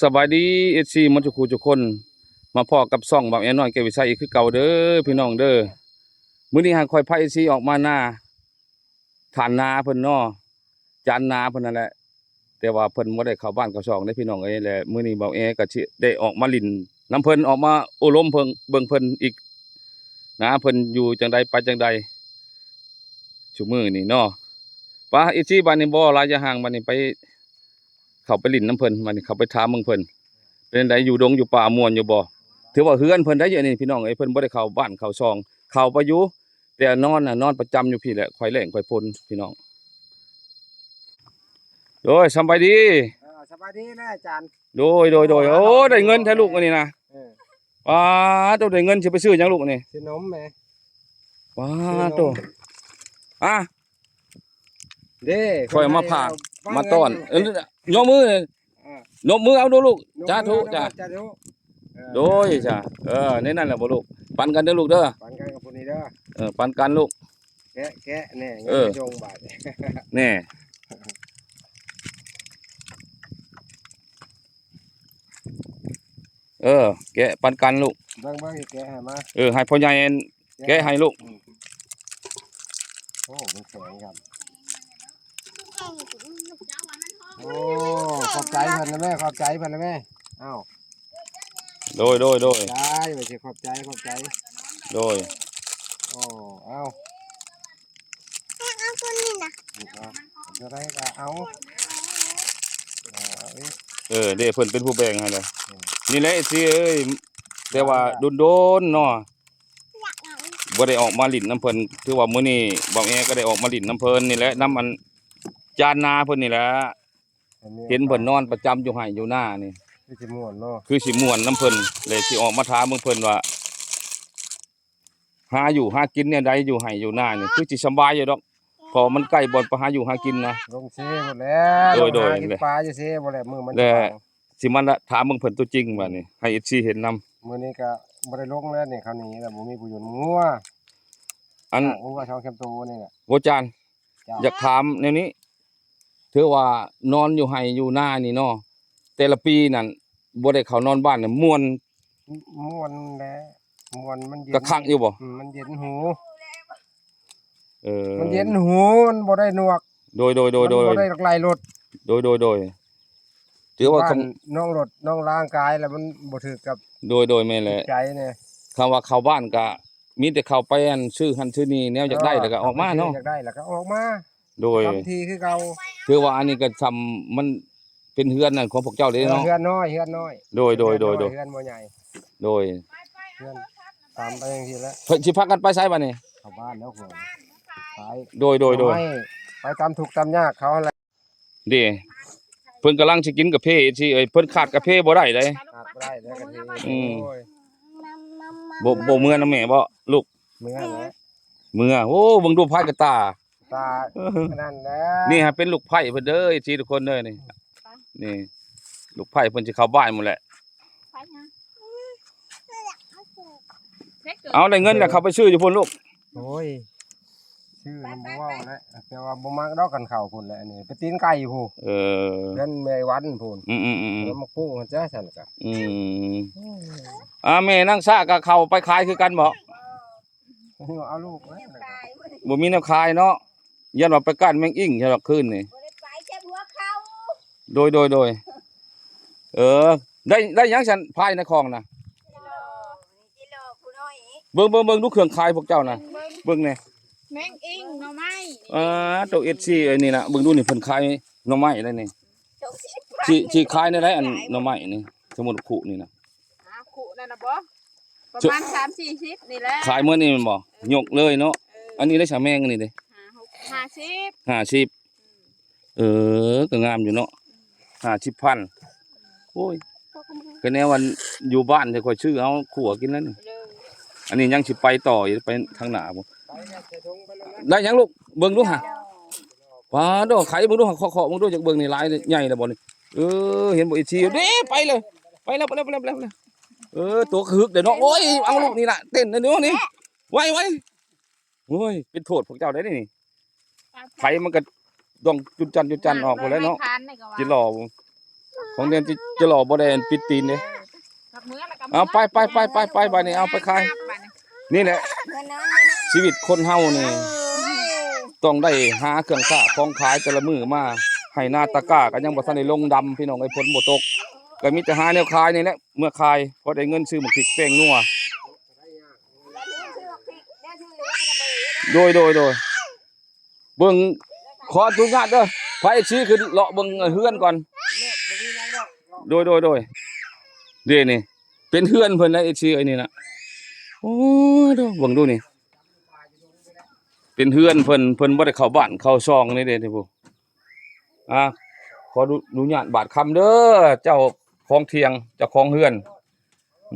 ສະບາຍດີ ເອັຟຊີ ໝົດທຸກຜູ້ທຸກຄົນ ມາພໍ້ກັບຊ່ອງບ່າວແອນ້ອຍແກ້ວວິໄຊອີກຄືເກົ່າເດີພີ່ນ້ອງເດີ. ມື້ນີ້ຫາຂ້ອຍພາ ເອັຟຊີ ອອກມານາ ຖານນາເພິ່ນເນາະ ຈານນາເພິ່ນນັ້ນແຫຼະ ແຕ່ວ່າເພິ່ນບໍ່ໄດ້ເຂົ້າບ້ານເຂົ້າຊ່ອງເດ້ພີ່ນ້ອງເອີຍ. ແລະມື້ນີ້ບ່າວແອກໍຊິໄດ້ອອກມາຫຼິ້ນນຳເພິ່ນ ອອກມາໂອ້ລົມເພິ່ນ ເບິ່ງເພິ່ນອີກນາ ເພິ່ນຢູ່ຈັ່ງໃດໄປຈັ່ງໃດຊຸມື້ນີ້ເນາະ. ປະ ເອັຟຊີ ບາດນີ້ບໍ່ຫຼາຍຢ່າຫ່າງ ບາດນີ້ໄປ ເຂົ້າໄປຫຼິ້ນນຳເພິ່ນ ບາດນີ້ເຂົ້າໄປຖາມເບິ່ງເພິ່ນ ເປັນຈັ່ງໃດ ຢູ່ດົງຢູ່ປ່າມ່ວນຢູ່ບໍ່? ຖືວ່າເຮືອນເພິ່ນໄດ໋ ຢູ່ນີ້ພີ່ນ້ອງເອີຍ ເພິ່ນບໍ່ໄດ້ເຂົ້າບ້ານເຂົ້າຊ່ອງ ເຂົ້າໄປຢູ່ ແຕ່ນອນນະ ນອນປະຈຳຢູ່ພີ້ແຫຼະ ໄຂ້ແລ້ງໄຂ້ຝົນພີ່ນ້ອງ. ໂດຍ ສຳບາຍດີ. ເອີ ສະບາຍດີນະອາຈານ. ໂດຍ ໂດຍ ໂດຍ. ໂອ້ ໂອ້ ໄດ້ເງິນແທ້ລູກອັນນີ້ນະ. ເອີ ປາດໂຕ ໄດ້ເງິນຊິໄປຊື້ຫຍັງລູກນີ້? ຊື້ນົມແມ. ປາດໂຕ ຊື້ນົມ ອາ ເດ້ ຂ້ອຍມາຝາກ ມາຕ້ອນ ເອີ ຍົກມື ອ່າ ຍົກມືເອົາດູລູກ ຍົກມື ສາທຸ ເອົາ ສາທຸ ເອີ ໂດຍ ສາ ເອີ ໃນນັ້ນແຫຼະບໍ່ລູກ ປັນກັນເດີລູກເດີ ປັນກັນກັບຜູ້ນີ້ເດີ ເອີ ປັນກັນລູກ ແກະ ແກະແນ່ ເອີ ຍັງບໍ່ສົ່ງບາດ ແນ່. ເອີ ແກະປັນກັນລູກ ເບິ່ງ ເບິ່ງ ແກະໃຫ້ມາ ເອີ ໃຫ້ພໍ່ໃຫຍ່ແກະໃຫ້ລູກ ອືມ ໂອ້ ມັນແຂງຄັບ ໂອ້ ຂອບໃຈເພິ່ນນະແມ່ ຂອບໃຈເພິ່ນນະແມ່ ເອົ້າ ໂດຍ ໂດຍ ໂດຍ ຂອບໃຈ ວ່າຊິຂອບໃຈ ຂອບໃຈ ໂດຍ ໂອ້ ເອົ້າ ເອົາຕົວນີ້ນະ ເອົາຕົວໃດກໍເອົາ ເອີ ເດ້ ເພິ່ນເປັນຜູ້ແບ່ງໃຫ້ແຫຼະ ອືມ ນີ້ແຫຼະ ເອັຟຊີ ເອີຍ ແຕ່ວ່າດົນໆເນາະ ບໍ່ໄດ້ອອກມາຫຼິ້ນນຳເພິ່ນ ຖືວ່າມື້ນີ້ບ່າວແອກໍໄດ້ອອກມາຫຼິ້ນນຳເພິ່ນນີ້ແຫຼະ ນຳອັນຈານນາເພິ່ນນີ້ແຫຼະ ເຫັນເພິ່ນນອນປະຈຳຢູ່ໄຮ່ຢູ່ນານີ້ ຄືຊິມ່ວນເນາະ ຄືຊິມ່ວນນຳເພິ່ນ ເລີຍຊິອອກມາຖາມເບິ່ງເພິ່ນວ່າ ຫາຢູ່ຫາກິນແນວໃດຢູ່ໄຮ່ຢູ່ນານີ້ ຄືຊິສະບາຍຢູ່ດອກ ເພາະມັນໃກ້ບ່ອນໄປຫາຢູ່ຫາກິນນະ ລົງເຊພຸ້ນແຫຼະ ໂດຍໆ ລົງຫາກິນປາຢູ່ເຊພຸ້ນແຫຼະ ມື້ມັນ ແລະ ຊິມາຖາມເບິ່ງເພິ່ນຕົວຈິງບາດນີ້ ໃຫ້ເອັຟຊີເຫັນນຳ ມື້ນີ້ກໍບໍ່ໄດ້ລົງແລ້ວນີ້ ຄາວນີ້ແລ້ວ ບໍ່ມີຜູ້ຢູ່ນຳງົວ ອັນ ງົວສອງສາມໂຕນີ້ແຫຼະ ໂອຈານ ຢາກຖາມແນວນີ້ ຖືວ່ານອນຢູ່ໄຮ່ຢູ່ນານີ້ເນາະ ແຕ່ລະປີນັ້ນບໍ່ໄດ້ເຂົ້ານອນບ້ານນີ້ ມ່ວນ ມ່ວນແຫຼະ ມ່ວນ ມັນເຢັນ ກະຄັກຢູ່ບໍ່? ອືມ ມັນເຢັນຫູ ເອີ ມັນເຢັນຫູ ມັນບໍ່ໄດ້ໜວກ ໂດຍໆໆໆ ມັນບໍ່ໄດ້ໄລ່ລົດ ໂດຍໆໆ ຖືວ່າ ບ້ານນ້ອງລົດນ້ອງລາງກາຍແລ້ວມັນບໍ່ຖືກກັບ ໂດຍໆ ແມ່ນແຫຼະ ໃຈແນ່ ຄຳວ່າເຂົ້າບ້ານກະ ມີແຕ່ເຂົ້າໄປອັນຊື້ຫັ້ນຊື້ນີ້ແນວຢາກໄດ້ ເອີ ແລ້ວກໍອອກມາເນາະ ຢາກໄດ້ແລ້ວກໍອອກມາ ໂດຍ ທີ່ຄືເກົ່າ ຖືວ່າອັນນີ້ກໍຊ່ຳມັນເປັນເຮືອນນັ້ນຂອງພວກເຈົ້າເດ້ເນາະ ເຮືອນນ້ອຍ ເຮືອນນ້ອຍ ໂດຍໆໆໆ ເຮືອນບໍ່ໃຫຍ່ ໂດຍ ເຮືອນຕາມໄປຈັ່ງຊີ້ແຫຼະ ເພິ່ນຊິພາກັນໄປໃສບາດນີ້ ເຂົ້າບ້ານແລ້ວ ໂດຍໆໆ ໄປ ໄປຕາມທຸກຕາມຍາກເຂົາຫັ້ນແຫຼະ. ເດ້ ເພິ່ນກຳລັງຊິກິນກາເຟ ເອັຟຊີເອີຍ ເພິ່ນຂາດກາເຟບໍ່ໄດ້ເດ້ ຂາດບໍ່ໄດ້ເດ້ກາເຟ ອືມ ໂອ້ຍ ບໍ່ ບໍ່ເມືອນຳແມ່ບໍ່ລູກ ເມືອແຫຼະ ເມືອ ໂອ້ ເບິ່ງດູໄພ້ກະຕາ ຕາ ນັ້ນແຫຼະ ນີ້ຫາເປັນລູກໄພ້ເພິ່ນເດີ ເອັຟຊີທຸກຄົນເດີ ນີ້ ນີ້ ລູກໄພ້ເພິ່ນຊິເຂົ້າບ້ານໝົດແຫຼະ ເອົາ ໄດ້ເງິນແລ້ວເຂົ້າໄປຊື້ຢູ່ພຸ້ນລູກ ໂອ້ຍ ຊື່ນຳບໍ່ເວົ້າແຫຼະ ແຕ່ວ່າບໍ່ມັກດອກ ຄັນເຂົ້າພຸ້ນແຫຼະ ອັນນີ້ໄປຕີນໄກ່ພຸ້ນ ເອີ ເຮືອນແມ່ວັນພຸ້ນ ອືມໆໆ ແລ້ວໝາກປຸ້ງຫັ້ນຈ້າ ຊັ້ນກະ ອືມ ອ່າ ແມ່ນາງຊາກະເຂົ້າໄປຂາຍຄືກັນບໍ່? ເອົາລູກແລ້ວ ບໍ່ມີແນວຂາຍເນາະ ຢ້ານວ່າໄປກ້ານແມງອີ່ງຊະດອກຄືນນີ້ ບໍ່ໄດ້ໄປແຕ່ຫົວເຂົ້າ ໂດຍໆໆ ເອີ ໄດ້ ໄດ້ຫຍັງຊັ້ນ ພາຍໃນຄອງນະ? ເບິ່ງ ເບິ່ງ ເບິ່ງດູເຄື່ອງຂາຍພວກເຈົ້ານະ ເບິ່ງແດ່ ແມງອີ່ງ ໜໍ່ໄມ້ ອ່າ ໂຕ ເອັຟຊີ ເອີຍ ນີ້ນະ ເບິ່ງດູນີ້ ເພິ່ນຂາຍໜໍ່ໄມ້ໄດ໋ນີ້ ຊິ ຊິຂາຍແນວໃດ ອັນໜໍ່ໄມ້ນີ້ ສົມມຸດຄຸນີ້ນະ ອ່າ ຄຸນັ້ນນະບໍ່ ປະມານສາມສີ່ສິບນີ້ແຫຼະ ຂາຍໝົດນີ້ແມ່ນບໍ່? ເອີ ຍົກເລີຍເນາະ ເອີ ອັນນີ້ໄດ້ສາແມງອັນນີ້ເດ້ ຫ້າສິບ ຫ້າສິບ ເອີ ກໍງາມຢູ່ເນາະ ຫ້າສິບພັນ ໂອ້ຍ ກໍແນວອັນຢູ່ບ້ານແທ້ ຂ້ອຍຊື້ເອົາຂົ້ວກິນແລ້ວນີ້ ເອີ ອັນນີ້ຍັງຊິໄປຕໍ່ຢູ່ ໄປທາງໜ້າພຸ້ນ ໄດ້ຫຍັງລູກ ເບິ່ງດູຫາ ປາດດອກ ໄຂເບິ່ງດູຫາ ເຄາະໆເບິ່ງດູ ຢາກເບິ່ງນີ້ ຫຼາຍໃຫຍ່ແລ້ວບໍ່ນີ້ ເອີ ເຫັນບໍ່ ເອັຟຊີ ເດ້ ໄປເລີຍ ໄປແລ້ວ ໄປແລ້ວ ໄປແລ້ວ ໄປແລ້ວ ເອີ ຕົວກະຫຶກເດ້ເນາະ ໂອ້ຍ ເອົາລູກນີ້ລະ ເຕັ້ນເດ້ນີ້ ໄວໆ ໂອ້ຍ ເປັນໂທດພວກເຈົ້າໄດ໋ນີ້ ໄປ ໄປ ໄປ ໄປ ມັນກະດອງຈຸນຈັນຈຸນຈັນອອກພຸ້ນແຫຼະເນາະ ກິນຫຼໍ່ ຂອງແດນຈະຫຼໍ່ບໍ່ໄດ້ອັນປິດຕີນເດ້. ເອົາ ໄປ ໄປ ໄປ ໄປ ໄປ ບາດນີ້ ເອົາໄປຂາຍ. ນີ້ແຫຼະ ຊີວິດຄົນເຮົານີ້ ຕ້ອງໄດ້ຫາເຄື່ອງຄ້າຂອງຂາຍແຕ່ລະມື້ມາ ໄຮ່ນາຕາກ້າກໍຍັງບໍ່ທັນໄດ້ລົງດຳ ພີ່ນ້ອງເອີຍ ຝົນບໍ່ຕົກ ກໍມີແຕ່ຫາແນວຂາຍນີ້ແຫຼະ ເມືອຂາຍ ພໍໄດ້ເງິນຊື້ໝາກພິກແປ້ງນົວ. ໂດຍ ໂດຍ ໂດຍ. ເບິ່ງ ຂໍອະນຸຍາດເດີ ພາເອັຟຊີຂຶ້ນເລາະເບິ່ງເຮືອນກ່ອນ. ໂດຍ ໂດຍ ໂດຍ. ເດ້ນີ້ ເປັນເຮືອນເພິ່ນນະ ເອັຟຊີ ເອີຍ ນີ້ນະ. ໂອ້ ເບິ່ງດູນີ້ ເປັນເຮືອນເພິ່ນ ເພິ່ນບໍ່ໄດ້ເຂົ້າບ້ານເຂົ້າຊ່ອງນີ້ເດ້ ນີ້ຜູ້. ອ່າ ຂໍອະນຸຍາດບາດຄຳເດີ ເຈົ້າຂອງຖຽງ ເຈົ້າຂອງເຮືອນ.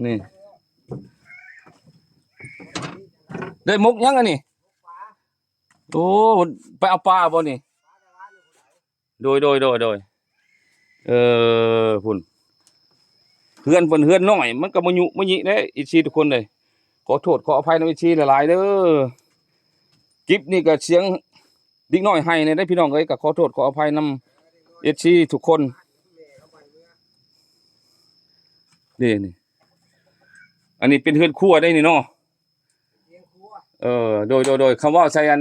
ນີ້ ໄດ້ໝົກຫຍັງອັນນີ້? ໂອ້ ໄປເອົາປາບໍ່ນີ້? ໂດຍ ໂດຍ ໂດຍ ໂດຍ. ເອີ ພຸ້ນ ເຮືອນເພິ່ນເຮືອນນ້ອຍ ມັນກໍມາຍຸມາຍິເດ້ ເອັຟຊີ ທຸກຄົນເອີຍ. ຂໍໂທດຂໍອະໄພນຳ ເອັຟຊີ ຫຼາຍໆເດີ. ຄລິບນີ້ກໍສຽງເດັກນ້ອຍໄຫ້ແດ່ເດີພີ່ນ້ອງເອີຍ ກໍຂໍໂທດຂໍອະໄພນຳ ເອັຟຊີ ທຸກຄົນ. ນີ້ ນີ້ ອັນນີ້ເປັນເຮືອນຄົວໄດ໋ນີ້ເນາະ. ເອີ ໂດຍ ໂດຍ ໂດຍ. ຄຳເວົ້າໃສ່ອັນ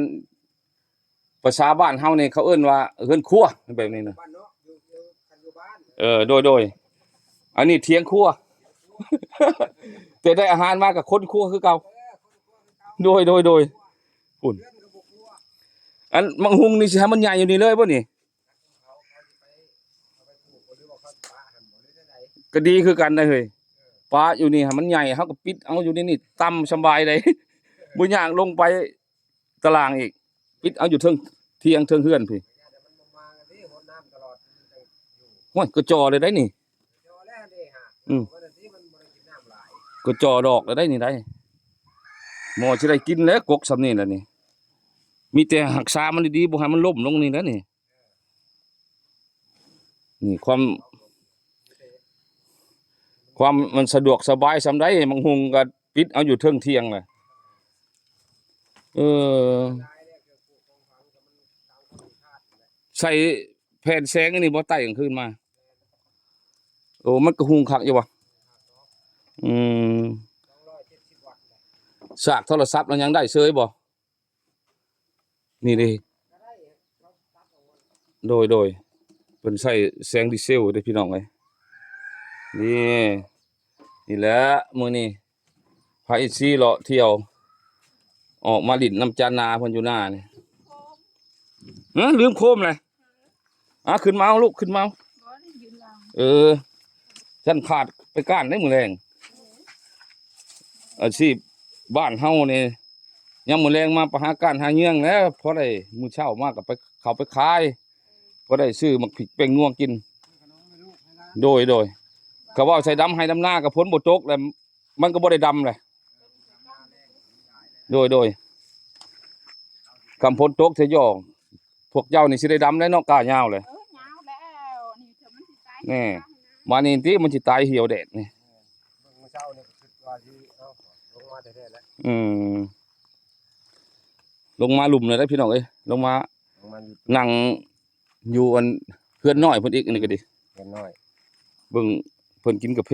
ພາສາບ້ານເຮົານີ້ເຂົາເອີ້ນວ່າເຮືອນຄົວ ແບບນີ້ນະ. ເອີ ໂດຍ ໂດຍ. ອັນນີ້ຖຽງຄົວ ແຕ່ໄດ້ອາຫານມາກໍຄົນຄົວຄືເກົ່າ. ໂດຍ ໂດຍ ໂດຍ. ພຸ້ນ ອັນໝາກຫຸ່ງນີ້ຊິໃຫ້ມັນໃຫຍ່ຢູ່ນີ້ເລີຍບໍ່ນີ້? ກໍດີຄືກັນໄດ໋ເຮີ້ຍ ປະຢູ່ນີ້ໃຫ້ມັນໃຫຍ່ ເຮົາກໍປິດເອົາຢູ່ໃນນີ້ ຕ່ຳສະບາຍໄດ໋ ບໍ່ຍາກລົງໄປຕາລ່າງອີກ ປິດເອົາຢູ່ເທິງຖຽງເທິງເຮືອນພີ້. ໂອ້ຍ ກໍຈໍ້ເລີຍໄດ໋ນີ້. ອືມ ກໍຈໍ້ດອກແລ້ວໄດ໋ນີ້ໄດ໋ ໝໍຊິໄດ້ກິນແລ້ວ ກົກສ່ຳນີ້ແຫຼະນີ້ ມີແຕ່ຮັກສາມັນດີໆ ບໍ່ໃຫ້ມັນລົ້ມລົງນີ້ແຫຼະນີ້. ນີ້ຄວາມ ຄວາມມັນສະດວກສະບາຍສ່ຳໃດ ໝາກຫຸ່ງກໍປິດເອົາຢູ່ເທິງຖຽງແຫຼະ. ເອີ ໃສ່ແຜ່ນແສງອັນນີ້ບໍ່ ໃຕ້ກາງຄືນມາ? ໂອ້ ມັນກໍຮຸ່ງຄັກຢູ່ບໍ່? ອືມ ສາກໂທລະສັບແລ້ວຍັງໄດ້ເຊີຍບໍ່? ນີ້ເດ້ ໂດຍ ໂດຍ ເພິ່ນໃຊ້ແສງດີເຊວເດ້ພີ່ນ້ອງເອີຍ. ນີ້ ນີ້ແຫຼະ ມື້ນີ້ພາເອັຟຊີເລາະທ່ຽວ ອອກມາຫຼິ້ນນຳຈານນາເພິ່ນຢູ່ໜ້ານີ້. ຮະ ລືມໂຄມແຫຼະ. ອ່າ ຂຶ້ນມາເອົາລູກ ຂຶ້ນມາເອົາ. ເອີ ຊັ້ນຂາດໄປກ້ານໄດ້ມື້ແລງ. ອາຊີບບ້ານເຮົານີ້ ຍາມມື້ແລງມາໄປຫາກ້ານຫາເຫຍື່ອງແຫຼະ ພໍໄດ້ ມື້ເຊົ້າມາກໍໄປ ເຂົ້າໄປຂາຍ ພໍໄດ້ຊື້ໝາກພິກແປ້ງນົວກິນ. ໂດຍ ໂດຍ. ກໍເວົ້າໃສ່ດຳໄຮ່ດຳນາ ກໍຝົນບໍ່ຕົກແລ້ວ ມັນກໍບໍ່ໄດ້ດຳແຫຼະ. ໂດຍ ໂດຍ. ຄັນຝົນຕົກເທື່ອຢອກ ພວກເຈົ້ານີ້ຊິໄດ້ດຳແລ້ວເນາະ ກ້າຍາວແຫຼະ. ເອີ ຍາວແລ້ວ ນີ້ເທື່ອມັນຊິຕາຍ. ແນ່ ມານີ້ຕິ ມັນຊິຕາຍຫ່ຽວແດດນີ້. ເບິ່ງມື້ເຊົ້ານີ້ກໍຄິດວ່າຊິ ເອົ້າ ລົງມາແທ້ໆແຫຼະ. ອືມ ລົງມາລຸ່ມເລີຍເດ້ພີ່ນ້ອງເອີຍ ລົງມາ ນັ່ງຢູ່ອັນເຮືອນນ້ອຍເພິ່ນອີກ ອັນນີ້ກໍດີ ເຮືອນນ້ອຍ. ເບິ່ງເພິ່ນກິນກາເຟ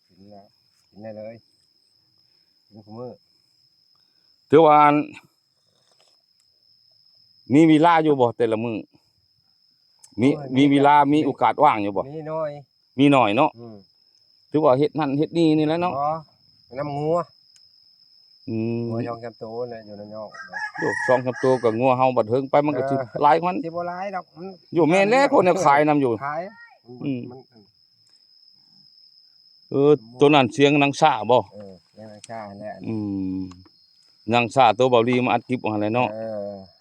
ກິນແລ້ວ ກິນໄດ້ເລີຍ ກິນຄູ່ມື້. ຖືວ່າ ມີເວລາຢູ່ບໍ່ແຕ່ລະມື້? ມີ ໂອ້ຍ ມີເວລາ ມີໂອກາດວ່າງຢູ່ບໍ່? ມີໜ້ອຍ ມີໜ້ອຍເນາະ. ອືມ ຖືວ່າເຮັດນັ້ນເຮັດນີ້ນີ້ແຫຼະເນາະ. ບໍ່ ນຳງົວ. ອືມ ງົວສອງສາມໂຕແຫຼະ ຢູ່ນຳນອກ. ໂອ້ ສອງສາມໂຕກໍງົວເຮົາ ບັດເຖິງໄປມັນກໍຊິ ເອີ ຫຼາຍກວ່ານັ້ນ ຊິບໍ່ຫຼາຍດອກ. ມັນ ຢູ່ ແມ່ນແຫຼະ ຄົນເຂົາຂາຍນຳຢູ່. ຂາຍ ອືມ ມັນ ເອີ ໂຕນັ້ນສຽງນາງຊາບໍ່? ເອີ ນາງຊາຫັ້ນແຫຼະ. ອືມ ນາງຊາໂຕເບົາລີມາອັດຄລິບຫັ້ນແຫຼະເນາະ. ເອີ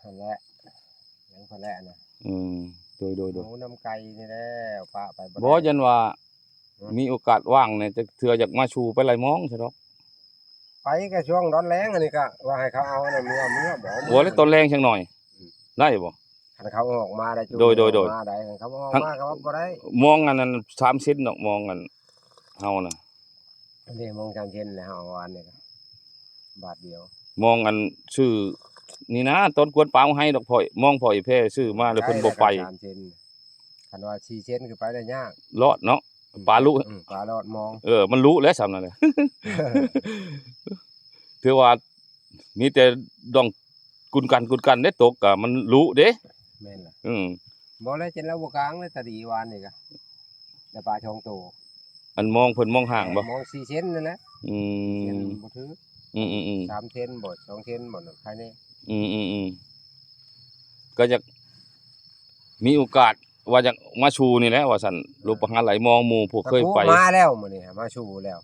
ຫັ້ນແຫຼະ ຍັງເພິ່ນແຫຼະນະ. ອືມ ໂດຍ ໂດຍ ໂດຍ. ໝູນຳໄກ່ນີ້ແຫຼະ ປະໄປບໍ່ໄດ້ ບໍ່ ຢ້ານວ່າ ອືມ ມີໂອກາດວ່າງແດ່ ຈັກເທື່ອຢາກມາສູ່ໄປໄລ່ມອງຊະດອກ. ໄປກໍຊ່ວງຕອນແລງ ອັນນີ້ກໍວ່າໃຫ້ເຂົາເອົາອັນນັ້ນເມືອ ເມືອບໍ່ ບໍ່ແລ້ວຕອນແລງຈັກໜ້ອຍ ອືມ ໄດ້ບໍ່? ຄັນເຂົາອອກມາໄດ້ ໂດຍ ໂດຍ ໂດຍ ມາໄດ້ ຄັນເຂົາບໍ່ອອກມາກໍບໍ່ໄດ້. ມອງອັນນັ້ນສາມເຊັນດອກ ມອງອັນເຮົານະ. ອັນນີ້ມອງສາມເຊັນແລ້ວ ເຮົາເອົາອັນນີ້ກໍບາດດຽວ. ມອງອັນຊື້ນີ້ນະ ຕອນກວນປາມໃຫ້ດອກ ພໍ່ ມອງພໍ່ອີແພຊື້ມາແລ້ວເພິ່ນບໍ່ໄປ. ສາມເຊັນ ຄັນວ່າສີ່ເຊັນຂຶ້ນໄປແລ້ວຍາກ ລອດເນາະ ອືມ ປາລຸ ອືມ ປາລອດມອງ ເອີ ມັນລຸແລ້ວສ່ຳນັ້ນແຫຼະ ຖືວ່າມີແຕ່ດອງກຸນກັນ ກຸນກັນເດ້ ຕົກກະມັນລຸເດ້ ແມ່ນລະ ອືມ ບໍ່ແລ້ວ ຈົນລາວບໍ່ກາງເລີຍ ຕາດີວານນີ້ກະ ໄດ້ປາສອງໂຕ ອັນມອງເພິ່ນມອງຫ່າງບໍ່? ເອີ ມອງສີ່ເຊັນນັ້ນແຫຼະ ອືມ ສີ່ເຊັນບໍ່ຖືກ ອືມໆໆ ສາມເຊັນບໍ່ ສອງເຊັນບໍ່ ນັ້ນໃຄແນ່ ອືມໆໆ ກໍຢາກມີໂອກາດວ່າຢາກມາສູ່ນີ້ແຫຼະວ່າຊັ້ນ ລົງໄປຫາໄຫຼມອງ ໝູ່ຜູ້ເຄີຍໄປ ມາແລ້ວມື້ນີ້ ມາສູ່ແລ້ວ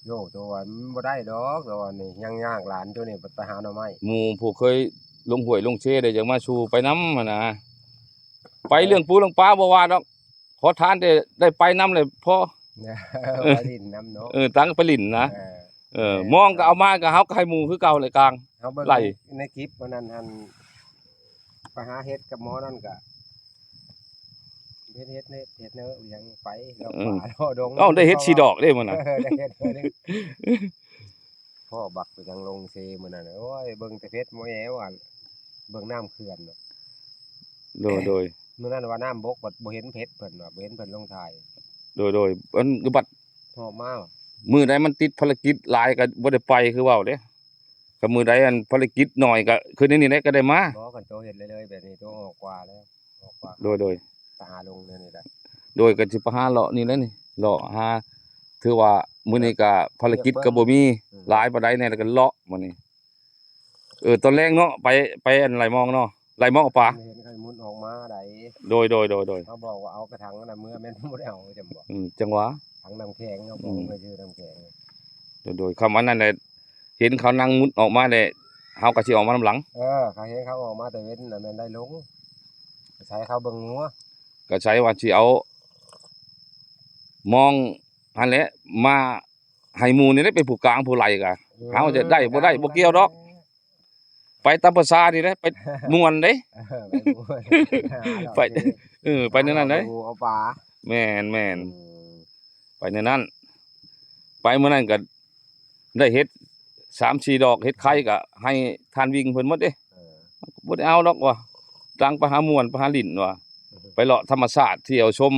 ໂຍ ໂຕວ່າມັນບໍ່ໄດ້ດອກ ໂຕວ່ານີ້ຍັງຍາກ ຫຼານໂຕນີ້ໄປຫາໜໍ່ໄມ້ ໝູ່ຜູ້ເຄີຍລົງຫ້ວຍລົງເຊ ໄດ້ຢາກມາສູ່ໄປນຳຫັ້ນນະ ໄປເລື່ອງປູເລື່ອງປາບໍ່ວ່າດອກ ຂໍທານແຕ່ໄດ້ໄປນຳແຫຼະພໍ ໄປຫຼິ້ນນຳເນາະ ເອີ ຕັ້ງໄປຫຼິ້ນນະ ເອີ ເອີ ມອງກໍເອົາມາ ກໍເຮົາກໍໃຫ້ໝູ່ຄືເກົ່າແຫຼະກາງ ເຮົາເບິ່ງ ໄລ່ ໃນຄລິບມື້ນັ້ນຫັ້ນ ໄປຫາເຫັດກັບໝໍນັ້ນກະ ເຫັດ ເຫັດ ເຫັດເນີຫຍັງໄປເລາະ ເອີ ປ່າເລາະດົງ ເອົ້າ ໄດ້ເຫັດສີ່ດອກເດ້ມື້ນັ້ນ ເອີ ໄດ້ເຫັດໜ້ອຍໜຶ່ງ ພໍ່ບັກໄປທາງລົງເຊມື້ນັ້ນ ໂອ້ຍ ເບິ່ງແຕ່ເພັດໝໍແອວ ອັນ ເບິ່ງນ້ຳເຂື່ອນ ໂດຍ ໂດຍ ມື້ນັ້ນວ່ານ້ຳບົກ ບັດບໍ່ເຫັນເພັດເພິ່ນວ່າ ບໍ່ເຫັນເພິ່ນລົງຖ່າຍ ໂດຍ ໂດຍ ອັນ ບັດ ຮອບມາ ມື້ໃດມັນຕິດພາລະກິດຫຼາຍກໍບໍ່ໄດ້ໄປຄືເວົ້າເດ້ ຄັນມື້ໃດອັນພາລະກິດໜ້ອຍກໍຄືໃນນີ້ແຫຼະກໍໄດ້ມາ ບໍ່ ຄັນໂຕເຮັດເລື້ອຍໆແບບນີ້ ໂຕອອກກວ່າແລ້ວ ອອກກວ່າ ໂດຍ ໂດຍ ຕາຫາລົງແນວນີ້ໄດ້ ໂດຍ ກໍຊິໄປຫາເລາະນີ້ແຫຼະນີ້ ເລາະຫາ ຖືວ່າມື້ນີ້ກໍພາລະກິດກໍບໍ່ມີ ອືມ ຫຼາຍປານໃດແດ່ ແລ້ວກໍເລາະມື້ນີ້ ເອີ ຕອນແລງເນາະ ໄປ ໄປອັນໄຫຼມອງເນາະ ໄຫຼມອງເອົາປາ ເຫັນໄຂ່ມຸດອອກມາໃດ ໂດຍ ໂດຍ ໂດຍ ໂດຍ ເຂົາບອກວ່າເອົາກະຖັງນະ ເມືອແມ່ນບໍ່ໄດ້ເອົາ ຈຳບໍ່ ອືມ ຈັ່ງຫວະ ຖັງນ້ຳແຂງເນາະ ອືມ ບອກໄປຊື້ນ້ຳແຂງ ໂດຍ ໂດຍ ຄຳອັນນັ້ນແຫຼະ ເຫັນເຂົານັ່ງມຸດອອກມາແລ້ວ ເຮົາກໍຊິອອກມານຳຫຼັງ ເອີ ເຂົາເຫັນເຂົາອອກມາແຕ່ເວັນນະ ແມ່ນໄດ້ລົງ ໃສ່ເຂົາເບິ່ງງົວ ກໍໃສ່ວ່າຊິເອົາມອງຫັ້ນແຫຼະ ມາ ໃຫ້ໝູ່ນີ້ແຫຼະເປັນຜູ້ກາງຜູ້ໄລ່ກະ ເອີ ເຮົາຈະໄດ້ບໍ່ໄດ້ບໍ່ກ່ຽວດອກ ໄປຕາມພາສານີ້ແຫຼະ ໄປມ່ວນເດ້ ເອີ ໄປມ່ວນ ໄປ ເອີ ໄປແນວນັ້ນເດ້ ເອົາປາ ແມ່ນໆ ອືມ ໄປແນວນັ້ນ ໄປມື້ນັ້ນກໍໄດ້ເຫັດສາມສີ່ດອກ ເຫັດໄຂ່ກໍໃຫ້ທ່ານວິງເພິ່ນໝົດເດ້ ເອີ ບໍ່ໄດ້ເອົາດອກວ່າ ຕັ້ງໄປຫາມ່ວນ ໄປຫາຫຼິ້ນວ່າ ອືມ ໄປເລາະທຳມະຊາດ ທ່ຽວຊົມ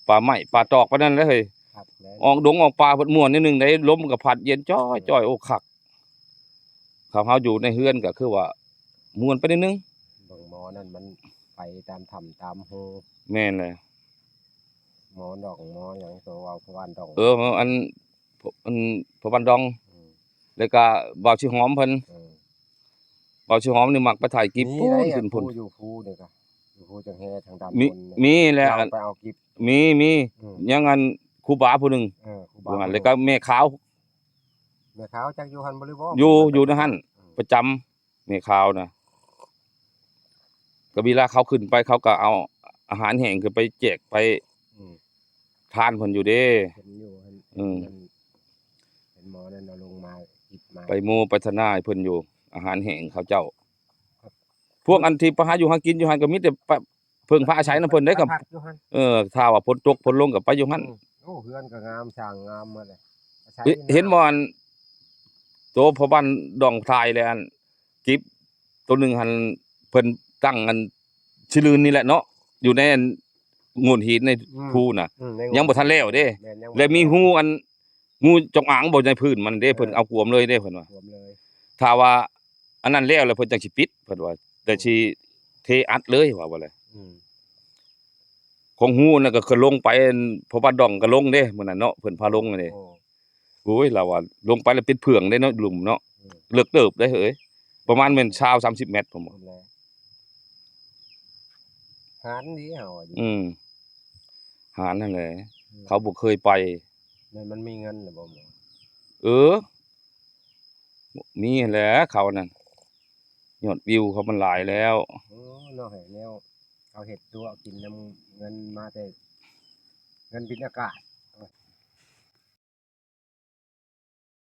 ປ່າໄມ້ປ່າຕອກ ປານນັ້ນແຫຼະເຮີ້ຍ ຄັກແລ້ວ ອອກດົງອອກປ່າ ເພິ່ນມ່ວນແນວໜຶ່ງໃດ ລົມກໍພັດເຢັນຈ້ອຍໆ ໂອ້ ຄັກ ຄັນເຮົາຢູ່ໃນເຮືອນກໍຄືວ່າມ່ວນໄປໜ້ອຍໜຶ່ງ ເບິ່ງໝໍນັ້ນມັນໄປຕາມຖ້ຳຕາມຮູ ແມ່ນແຫຼະ ໝໍດອງໝໍຫຍັງ ໂຕເວົ້າຜູ້ບ້ານດອງ ເອີ ອັນ ອັນ ພໍ່ບ້ານດອງ ອືມ ແລ້ວກໍບ່າວຊິຫອມເພິ່ນ ເອີ ບ່າວຊິຫອມນີ້ມັກໄປຖ່າຍກິບ ມີ ພຸ້ນ ໄດ້ ຂຶ້ນພຸ້ນ ຢູ່ພູນີ້ກະ ຢູ່ພູຈັງແຮທາງດ້ານ ມີ ພຸ້ນ ມີແຫຼະ ໄປເອົາກິບ ມີ ມີ ອືມ ຍັງອັນຄູບາຜູ້ໜຶ່ງ ເອີ ຄູບາ ຢູ່ຫັ້ນ ຜູ້ໜຶ່ງ ແລ້ວກໍແມ່ຂາວ ແມ່ຂາວຈັກຢູ່ຫັ້ນບໍ່ ຫຼືບໍ່ ຢູ່ ຢູ່ໃນຫັ້ນ ອືມ ປະຈຳ ແມ່ຂາວນະ ກໍເວລາເຂົາຂຶ້ນໄປ ເຂົາກໍເອົາອາຫານແຫ້ງຂຶ້ນໄປແຈກໄປ ອືມ ທານເພິ່ນຢູ່ເດ້ ເຫັນຢູ່ ເຫັນ ເອີ ເຫັນ ເຫັນໝໍນັ້ນເອົາລົງມາ ກິບມາ ໄປໂມໄປທະນາໃຫ້ເພິ່ນຢູ່ ອາຫານແຫ້ງເຂົາເຈົ້າ ພວກອັນທີ່ໄປຫາຢູ່ຫາກິນຢູ່ຫັ້ນກໍມີແຕ່ ເພິ່ງພາອາໄສນຳເພິ່ນໄດ້ ຄັນ ພັກຢູ່ຫັ້ນ ເອີ ຖ້າວ່າຝົນຕົກຝົນລົງກໍໄປຢູ່ຫັ້ນ ອືມ ໂອ້ ເຮືອນກໍງາມ ສ້າງງາມໝົດເລີຍ ອາໄສ ເຫັນ ເຫັນບໍ່ ອັນ ໂຕພໍ່ບ້ານດອງຖ່າຍແລ້ວ ອັນ ກິບໂຕໜຶ່ງຫັ້ນ ເພິ່ນຕັ້ງ ອັນ ຊິລື່ນນີ້ແຫຼະເນາະ ຢູ່ໃນ ອັນ ໂງ່ນຫີນໃນ ອືມ ພູນະ ອືມ ໃນໂງ່ນ ຍັງບໍ່ທັນແລ້ວເດ້ ແມ່ນ ຍັງບໍ່ ແລ້ວມີຮູ ອັນ ງູຈົງອາງບໍ່ໃນພື້ນມັນເດ້ ເອີ ເພິ່ນເອົາກວມເລີຍເດ້ ເພິ່ນວ່າ ກວມເລີຍ ຖ້າວ່າ ອັນນັ້ນແລ້ວ ແລ້ວເພິ່ນຈັ່ງຊິປິດ ເພິ່ນວ່າ ແຕ່ຊິເທອັດເລີຍ ວ່າບໍ່ແລະ ອືມ ຂອງຮູນັ້ນກໍຄືລົງໄປ ອັນ ພໍ່ບ້ານດອງກໍລົງເດ້ ມື້ນັ້ນເນາະ ເພິ່ນພາລົງເດ້ ໂອ້ ໂອ້ຍ ລາວວ່າລົງໄປແລ້ວເປັນເຜື່ອງເດ້ເນາະ ຫຼຸມເນາະ ອືມ ເລິກເຕີບເດ້ເອີຍ ປະມານແມ່ນຊາວສາມສິບແມັດ ຜົມວ່າ ພຸ້ນແຫຼະ ຫານດີເຮົາວ່າຢູ່ ອືມ ຫານຫັ້ນແຫຼະ ອືມ ເຂົາບໍ່ເຄີຍໄປ ແມ່ນມັນມີເງິນແລ້ວບໍ່ໝໍ? ເອີ ມີຫັ້ນແຫຼະເຂົານັ້ນ ຍອດວິວເຂົາມັນຫຼາຍແລ້ວ ໂອ້ ເນາະ ໃຫ້ແນວເຂົາເຮັດຕົວະກິນນຳເງິນມາແຕ່ເງິນບິນອາກາດ